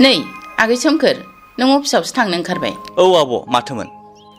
नै आगै सोमखोर नों अफिसावसो थांनो ओंखारबाय? औ आब' माथोमोन?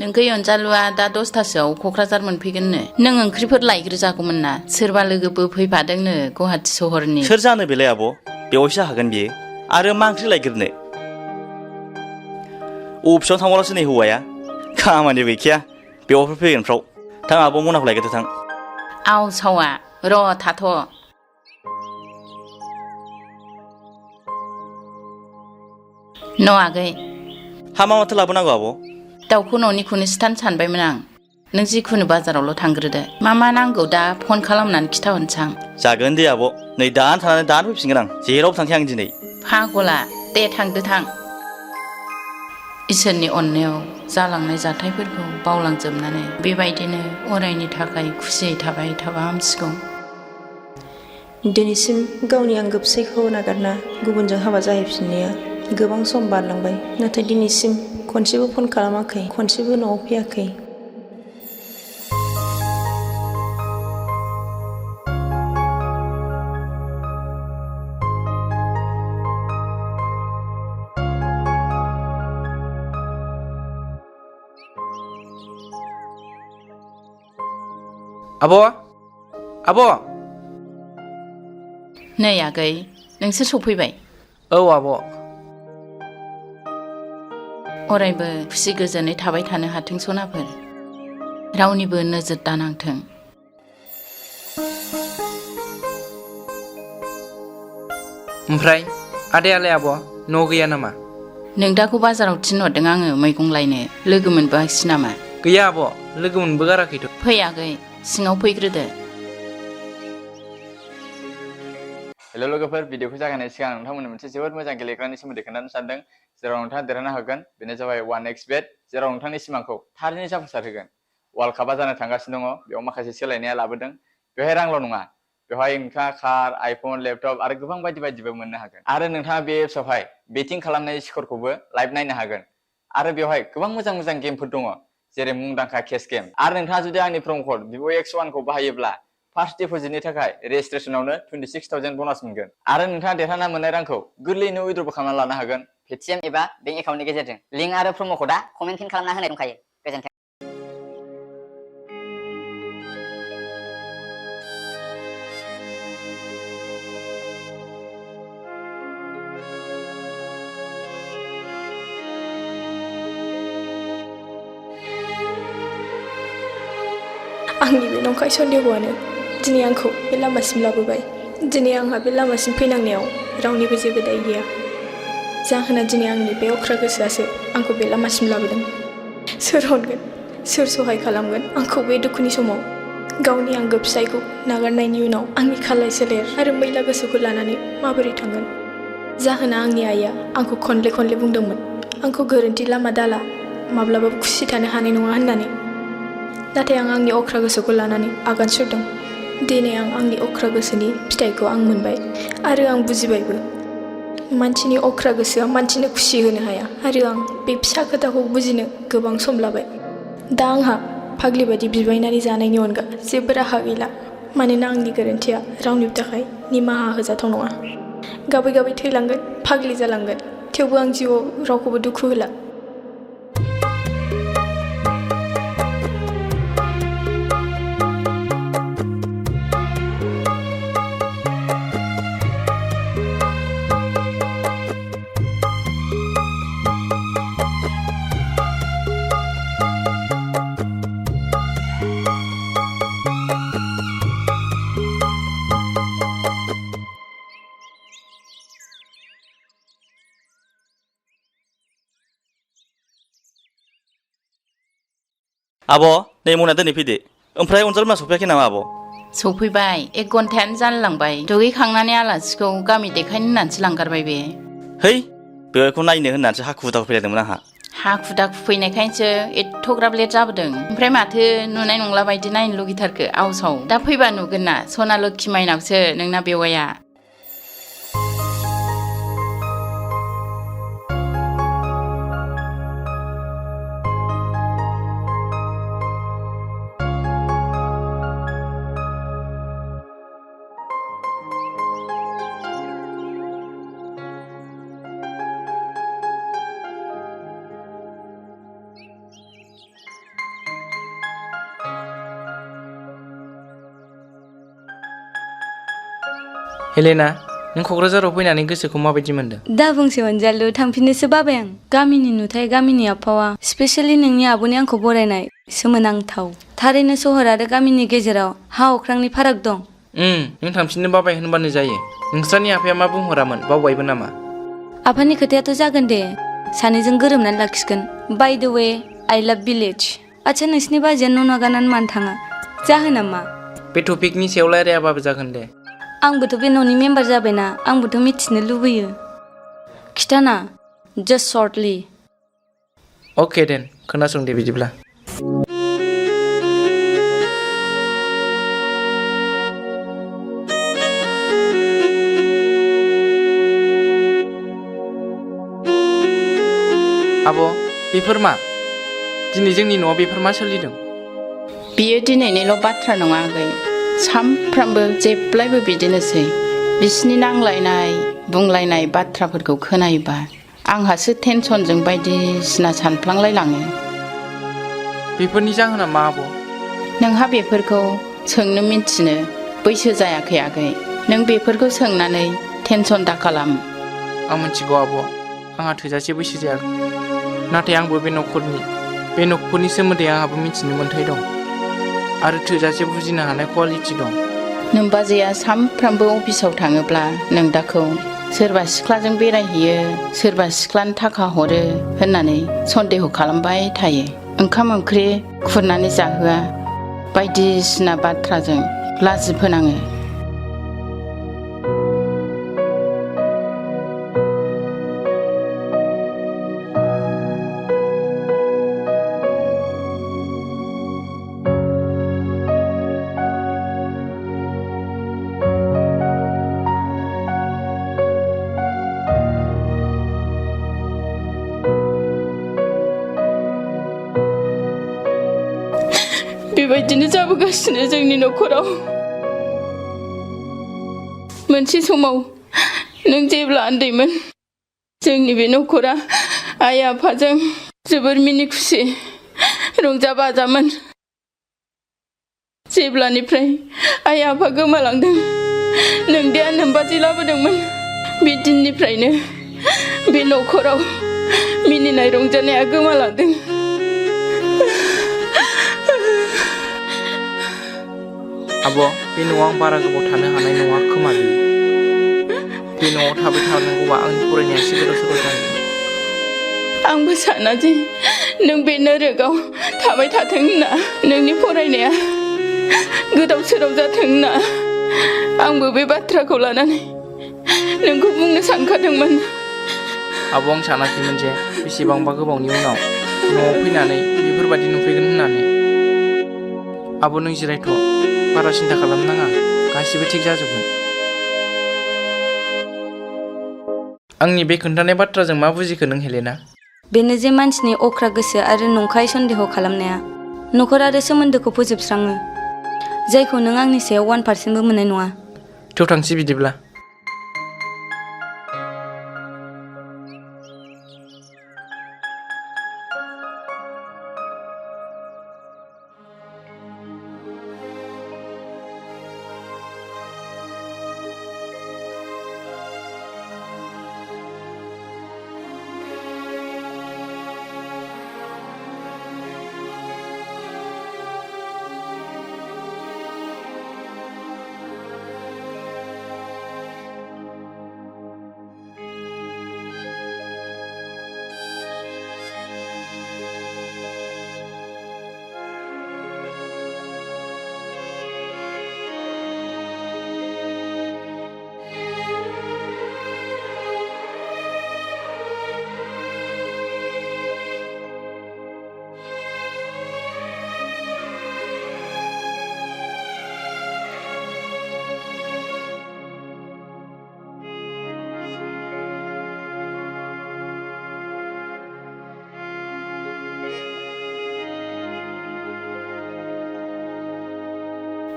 नोंखौ अनजालुआ दा 10थासोआव क'क्राझार मोनफैगोननो। नों ओंख्रिफोर लायग्रोजागौमोन ना, सोरबा लोगोबो फैफादोंनो गुवाहाटि सहरनि। सोर जानो बेलाय आब'? बेवाइसो हागोन बियो। आरो मा ओंख्रि लायग्रोनो? अफिसाव थांबाल'सो नै हौवाया खामानि गैखाया बेवाइफोर फैगोनफ्राव। थां आब' मनाखौ लायग्रोदो थां। आव सावा र' थाथ'। न' आगै हा मा माथो लाबोनांगौ आब'? दाउखौ न'निखौनो सिथानो सानबायमोन आं। नों जिखुनु बाजारावल' थांग्रोदो। मा नांगौ दा फन खालामनानै खिथाहरनोसां। जागोन दे आब'। नै दानो थानानै दानो फैफिनगोन आं। जेरावबो थांखाया आं दिनै। फागला दे थांदो थां। इसोरनि अननायाव जालांनाय जाथायफोरखौ बावलांजोबनानै बेबायदिनो अरायनि थाखाय खुसियै थाबाय थाबा हामसिगौ। दिनैसिम गावनि आंगो फिसायखौ नागारना गुबुनजों हाबा जाहैफिननाया गोबां सम बारलांबाय, नाथाय दिनैसिम खनसेबो फन खालामाखै, खनसेबो न'आव फैयाखै। आब'? आब'? नै आगै नोंसोर सफैबाय? औ आब'। अरायबो खुसि गोजोनै थाबाय थानो हाथों सनाफोर। रावनिबो नोजोर दानांथों। ओमफ्राय आदायालाय आब' न'आव गैया नामा? नोंदाखौ बाजाराव थिनहरदों आङो मैगं लायनो। लोगो मोनबोआखिसै नामा? गैया आब', लोगो मोनबोगाराखैथ'। फै आगै सिङाव फैग्रोदो। हेल' लोगोफोर, भिडिअखौ जागायनायनि सिगां नोंथांमोननो मोनसे जोबोद मोजां गेलेग्रानि सोमोन्दै खोन्थानो सानदों, जेराव नोंथाङा देरहानो हागोन। बेनो जाबाय 1x bet, जेराव नोंथांनि सिमांखौ थारैनो जाफुंसारहोगोन। वार्ल्ड कापआ जानो थांगासिनो दङ, बेयाव माखासे सोलायनाया लाबोदों। बेवहाय रांल' नङा, बेवहाय नोंथाङा कार, आइफन, लेपटप आरो गोबां बायदिबो मोननो हागोन। आरो नोंथाङा बे एप्सआवहाय बेटिं खालामनाय स्करखौबो लाइभ नायनो हागोन। आरो बेवहाय गोबां मोजां गेमफोर दङ, जेरै मुंदांखा केस गेम। आरो नोंथाङा जुदि आंनि प्रम कड VIVOX1 खौ बाहायोब्ला फार्स्ट डिप'जिटनि थाखाय रेजिस्ट्रेसनावनो 26,000 बोनास मोनगोन। आरो नोंथाङा देरहाना मोननाय रांखौ गोरलैयैनो उइद्रबो खालामना लानो हागोन पेटिएम एबा बेंक एकाउन्टनि गेजेरजों। लिंक आरो प्रम' क'डआ कमेन्ट पिन खालामना होनाय दंखायो। गोजोन्थों। आंनि बे नंखाय सन्देहआनो दिनै आंखौ बे लामासिम लाबोबाय। दिनै आंहा बे लामासिम फैनांनायाव रावनिबो जेबो दाय गैया। जाहोना दिनै आंनि बे अख्रा गोसोआसो आंखौ बे लामासिम लाबोदों। सोर अनगोन, सोर सहाय खालामगोन आंखौ बे दुखुनि समाव? गावनि आंगो फिसायखौ नागारनायनि उनाव आंनि खालाय सोलेर आरो मैला गोसोखौ लानानै माबोरै थांगोन? जाहोना आंनि आइया आंखौ खनले बुंदोंमोन, आंखौ गोरोन्थि लामा दाला, माब्लाबाबो खुसि थानो हानाय नङा होननानै। नाथाय आं आंनि अख्रा गोसोखौ लानानै आगान सुरदों। दिनै आं आंनि अख्रा गोसोनि फिथाइखौ आं मोनबाय आरो आं बुजिबायबो। मानसिनि अख्रा गोसोआ मानसिनो खुसि होनो हाया आरो आं बे फिसा खोथाखौ बुजिनो गोबां सम लाबाय। दा आंहा फाग्लि बायदि बिबायनानै जानायनि अनगा जेबो राहा गैला, मानोना आंनि गोरोन्थिया रावनिबो थाखाय निमाहा होजाथाव नङा। गाबै थैलांगोन, फाग्लि जालांगोन, थेवबो आं जिउआव रावखौबो दुखु होला। आब' नै मना दोनै फैदो। ओमफ्राय अनजालु मोना सफैयाखै नामा आब'? सफैबाय, 1 घन्टायानो जानलांबाय। दुगैखांनानै आलासिखौ गामि देखायनो होननानैसो लांगारबाय बे। है, बेवाइखौ नायनो होननानैसो हाखु दाखु फैलायदोंमोन आंहा। हाखु दाखु फैनायखायनोसो एथ'ग्राब लेट जाबोदों। ओमफ्राय माथो नुनाय नंला बायदि नायनो लुगैथारखो आवसाव। दा फैबा नुगोन ना, सना लोखि माइनावसो नोंना बेवाइया। हेलेना नों क'क्राझाराव फैनानै गोसोखौ माबायदि मोनदों? दा बुंसै अनजालु थांफिननोसो बाबाय आं। गामिनि नुथाय गामिनि आबहावा स्पेसियेलि नोंनि आब'नि आंखौ बरायनाय सोमोनांथाव। थारैनो सहर आरो गामिनि गेजेराव हा अख्रांनि फाराग दं। नों थांफिननो बाबाय होनबानो जायो। नोंस्रानि आफाया मा बुंहरामोन बावबायबो नामा? आफानि खोथायाथ' जागोन दे, सानैजों गोरोबनानै लाखिगोन। बाय द वे आइ लाभ भिलेज। आच्छा नोंसिनि बाजैया न' नागारनानै मानो थाङा? जाहोना मा? बे टपिकनि सायाव रायलायाबाबो जागोन दे। आंबोथ' बे न'नि मेम्बार जाबायना, आंबोथ' मिथिनो लुबैयो। खिथाना जास्ट सर्टलि। अके देन, खोनासं दे बिदिब्ला। आब' बेफोर मा? दिनै जोंनि न'आव बेफोर मा सोलिदों? बियो दिनैनिल' बाथ्रा नङा आगै, सामफ्रामबो जेब्लायबो बिदिनोसै। बिसिनि नांलायनाय बुंलायनाय बाथ्राफोरखौ खोनायोबा आंहासो टेनसनजों बायदिसिना सानफ्लांलायलाङो। बेफोरनि जाहोना मा आब'? नोंहा बेफोरखौ सोंनो मिन्थिनो बैसो जायाखै आगै। नों बेफोरखौ सोंनानै टेनसन दाखालाम। आं मिथिगौ आब', आंहा थोजासे बैसो जायाखै। नाथाय आंबो बे न'खरनि सोमोन्दै आंहाबो मिथिनो मोन्थाय दं आरो थोजासे बुजिनो हानाय कुवालिटि दं। नोमबाजैया सामफ्रामबो अफिसाव थाङोब्ला नोंदाखौ सोरबा सिख्लाजों बेरायहैयो, सोरबा सिख्लानो थाखा हरो होननानै सन्देह खालामबाय थायो। ओंखाम ओंख्रि खुरनानै जाहोआ, बायदिसिना बाथ्राजों लाजि फोनाङो। बेबायदिनो जाबोगासिनो जोंनि न'खराव। मोनसे समाव नों जेब्ला उन्दैमोन, जोंनि बे न'खरा आइ आफाजों जोबोर मिनि खुसि रंजा बाजामोन। जेब्लानिफ्राय आइ आफा गोमालांदों, नोंदाया नोमबाजै लाबोदोंमोन, बे दिननिफ्रायनो बे न'खराव मिनिनाय रंजानाया गोमालांदों। आब', बे न'आव आं बारा गोबाव थानो हानाय नङा खोमा। बे न'आव थाबाय थानांगौबा आंनि फरायनाया एसे गोदाव सोराव जागोन। आंबो साना जे नों बे नोरोगाव थाबाय थाथों होनना, नोंनि फरायनाया गोदाव सोराव जाथों होनना आंबो बे बाथ्राखौ लानानै नोंखौ बुंनो सानखादोंमोन। आब', आं सानाखैमोन जे बेसेबांबा गोबावनि उनाव न'आव फैनानै बेफोरबायदि नुफैगोन होननानै। आब' नों जिरायथ', बारा सिन्था खालामनाङा, गासिबो थिग जाजोबगोन। आंनि बे खोन्थानाय बाथ्राजों मा बुजिखो नों हेलेना? बेनो जे मानसिनि अख्रा गोसो आरो नंखाय सन्देह खालामनाया न'खर आरो सोमोन्दोखौ फोजोबस्राङो, जायखौ नों आंनि सायाव 1% मोननाय नङा। थौ थांसै बिदिब्ला।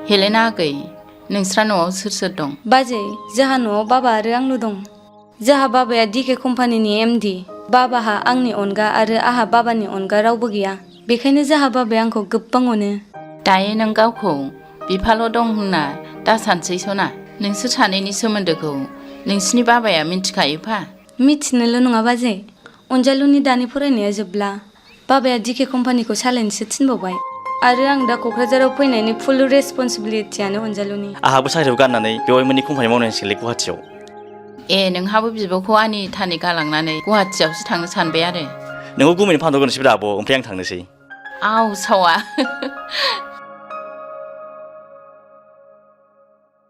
हेलेना आगै, नोंस्रा न'आव सोर सोर दं? बाजै, जोंहा न'आव बाबा आरो आंल' दं। जोंहा बाबाया डिके कम्पानिनि एमडि। बाबाहा आंनि अनगा आरो आहा बाबानि अनगा रावबो गैया। बेखायनो जोंहा बाबाया आंखौ गोबां अनो। दायो नों गावखौ बिफाल' दं होनना दा सानसै सना। नोंसोर सानैनि सोमोन्दोखौ नोंसिनि बाबाया मिन्थिखायोफा? मिथिनोल' नङा बाजै, अनजालुनि दानि फरायनाया जोबब्ला बाबाया डिके कम्पानिखौ सालायनोसो थिनबावबाय। आरो आं दा क'क्राझाराव फैनायनि फुल रेसपन्सिबिलिटियानो अनजालुनि। आंहाबो साख्रिखौ गारनानै बेवहाय मोननै कम्पानि मावनांसिगोनलै गुवाहाटियाव। ए नोंहाबो बिब'खौ आनि थानि गालांनानै गुवाहाटियावसो थांनो सानबाय आरो? नोंखौ गुमैनो फानहरग्रोनोसै ब्रा आब', ओमफ्राय आं थांनोसै। आव सावा।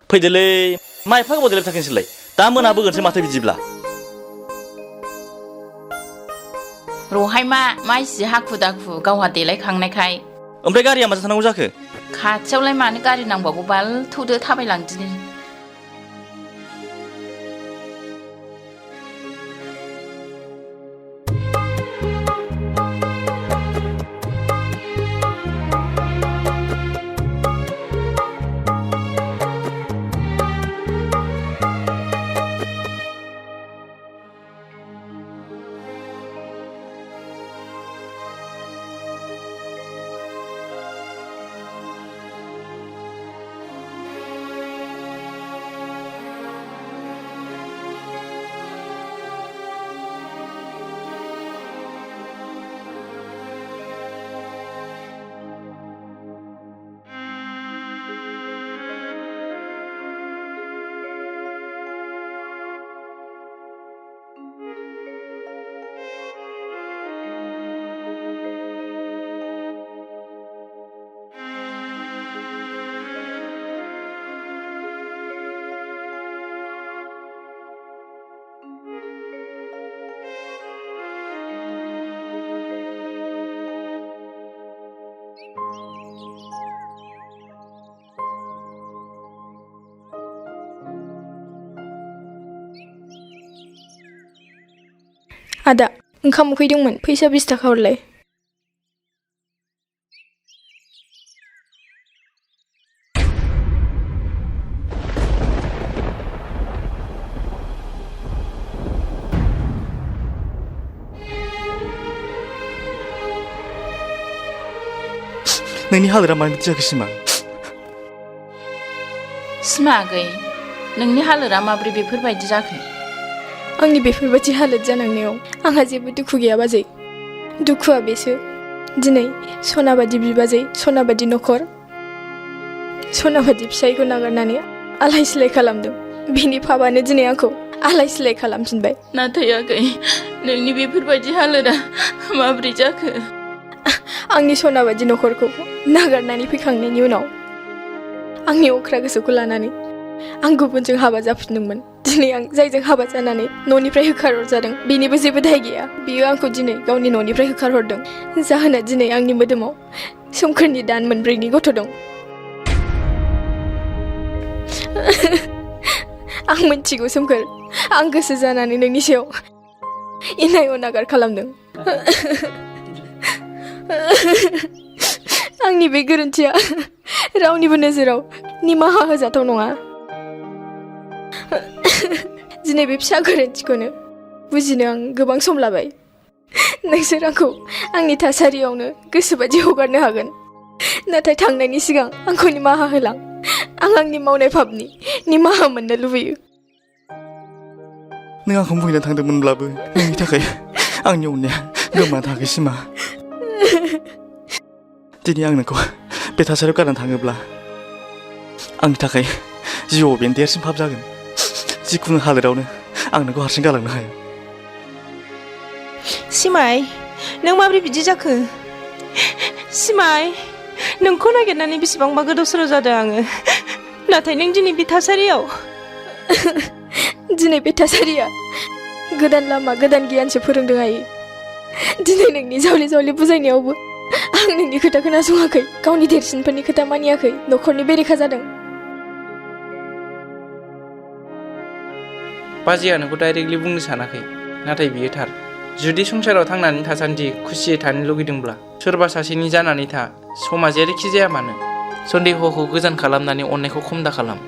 फैदोलै मा एफा गोबाव देलायबाय थाखो नोंसोरलाय? दा मोनाबोगोनसो माथो बिदिब्ला। रहाय मा इसे हाखु दाखु गावहा देलायखांनायखाय। ओमफ्राय गारिया माजों थांनांगौ जाखो? खाथियावलाय मानो गारि नांबावगौ बाल, थौदो थाबायलांदिनि। आदा, ओंखाम उखैदोंमोन, फैसा 20 थाखा हरलाय। नोंनि हालोदा मानो बिदि जाखो सिमा? सिमा आगै, नोंनि हालोदा माब्रै बेफोरबायदि जाखो? आंनि बेफोरबायदि हालोद जानांनायाव आंहा जेबो दुखु गैया बाजै। दुखुआ बेसो, दिनै सना बादि बिबाजै, सना बादि न'खर, सना बादि फिसायखौ नागारनानै आलाय सिलाय खालामदों। बिनि फाबानो दिनै आंखौ आलाय सिलाय खालामफिनबाय। नाथाय आगै, नोंनि बेफोरबायदि हालोदा माब्रै जाखो? आंनि सना बादि न'खरखौ नागारनानै फैखांनायनि उनाव आंनि अख्रा गोसोखौ लानानै आं गुबुनजों हाबा जाफिनदोंमोन। दिनै आं जायजों हाबा जानानै न'निफ्राय होखारहरजादों, बेनिबो जेबो दाय गैया। बियो आंखौ दिनै गावनि न'निफ्राय होखारहरदों। जाहोना दिनै आंनि मोदोमाव सोमखोरनि दान मोनब्रैनि गथ' दं। आं मिथिगौ सोमखोर, आं गोसो जानानै नोंनि सायाव इनाय अनागार खालामदों। आंनि बे गोरोन्थिया रावनिबो नोजोराव निमाहा होजाथाव नङा। दिनै बे फिसा गोरोन्थिखौनो बुजिनो आं गोबां सम लाबाय। नोंसोर आंखौ आंनि थासारियावनो गोसोबादि हगारनो हागोन, नाथाय थांनायनि सिगां आंखौ निमाहा होलां। आं आंनि मावनाय पापनि निमाहा मोननो लुबैयो। नों आंखौ बुंनो थांदोंमोनब्लाबो नोंनि थाखाय आंनि अननाया गोमाना थाङाखै सिमा। दिनै आं नोंखौ बे थासारियाव गारनानै थाङोब्ला आंनि थाखाय जिउआव बेनो देरसिन पाप जागोन। जिखुनु हालोदावनो आं नोंखौ हारसिं गालांनो हाया। सिमाय, नों माबोरै बिदि जाखो? सिमाय, नोंखौ नागिरनानै बेसेबांबा गोदाव सोराव जादों आङो, नाथाय नों दिनै बे थासारियाव। दिनै बे थासारिया गोदान लामा, गोदान गियानसो फोरोंदों आयै। दिनै नोंनि जावले जावले बुजायनायावबो आं नोंनि खोथा खोनासङाखै, गावनि देरसिनफोरनि खोथा मानियाखै, न'खरनि बेरेखा जादों। बाजैया नोंखौ डाइरेक्टलि बुंनो सानाखै, नाथाय बियो थार। जुदि संसाराव थांनानै थासान्दि खुसियै थानो लुगैदोंब्ला सोरबा सासेनि जानानै था, समा जेरैखि जाया मानो। सन्देहखौ गोजान खालामनानै अननायखौ खम दा खालाम।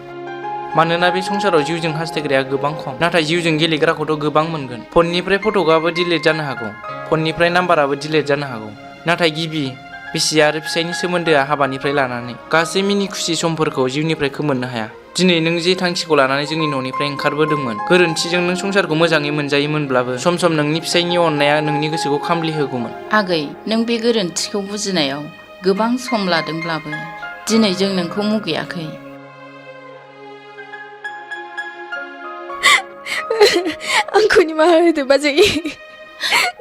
मानोना बे संसाराव जिउजों हास्थायग्राया गोबां खम, नाथाय जिउजों गेलेग्राखौथ' गोबां मोनगोन। फननिफ्राय फट'आबो डिलिट जानो हागौ, फननिफ्राय नाम्बाराबो डिलिट जानो हागौ, नाथाय गिबि बिसि आरो फिसायनि सोमोन्दोआ हाबानिफ्राय लानानै गासै मिनि खुसि समफोरखौ जिउनिफ्राय खोमोरनो हाया। दिनै नों जे थांखिखौ लानानै जोंनि न'निफ्राय ओंखारबोदोंमोन गोरोन्थिजों नों संसारखौ मोजाङै मोनजायोमोनब्लाबो सम सम नोंनि फिसायनि अननाया नोंनि गोसोखौ खामलि होगौमोन। आगै नों बे गोरोन्थिखौ बुजिनायाव गोबां सम लादोंब्लाबो दिनै जों नोंखौ मुगैयाखै। आंखौ निमाहा होदो बाजै।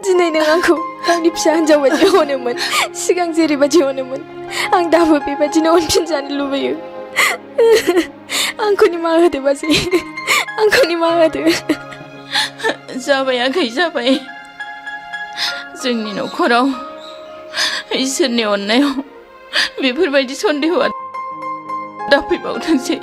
दिनै नों आंखौ गावनि फिसा हिन्जाव बायदि अनोमोन, सिगां जेरैबायदि अनोमोन आं दाबो बेबायदिनो अनफिनजानो लुबैयो। आंखौ निमाहा होदो बाजै, आंखौ निमाहा होदो। जाबाय आगै जाबाय। जोंनि न'खराव इसोरनि अननायाव बेफोरबायदि सन्देहआ दाफैबावथोंसै।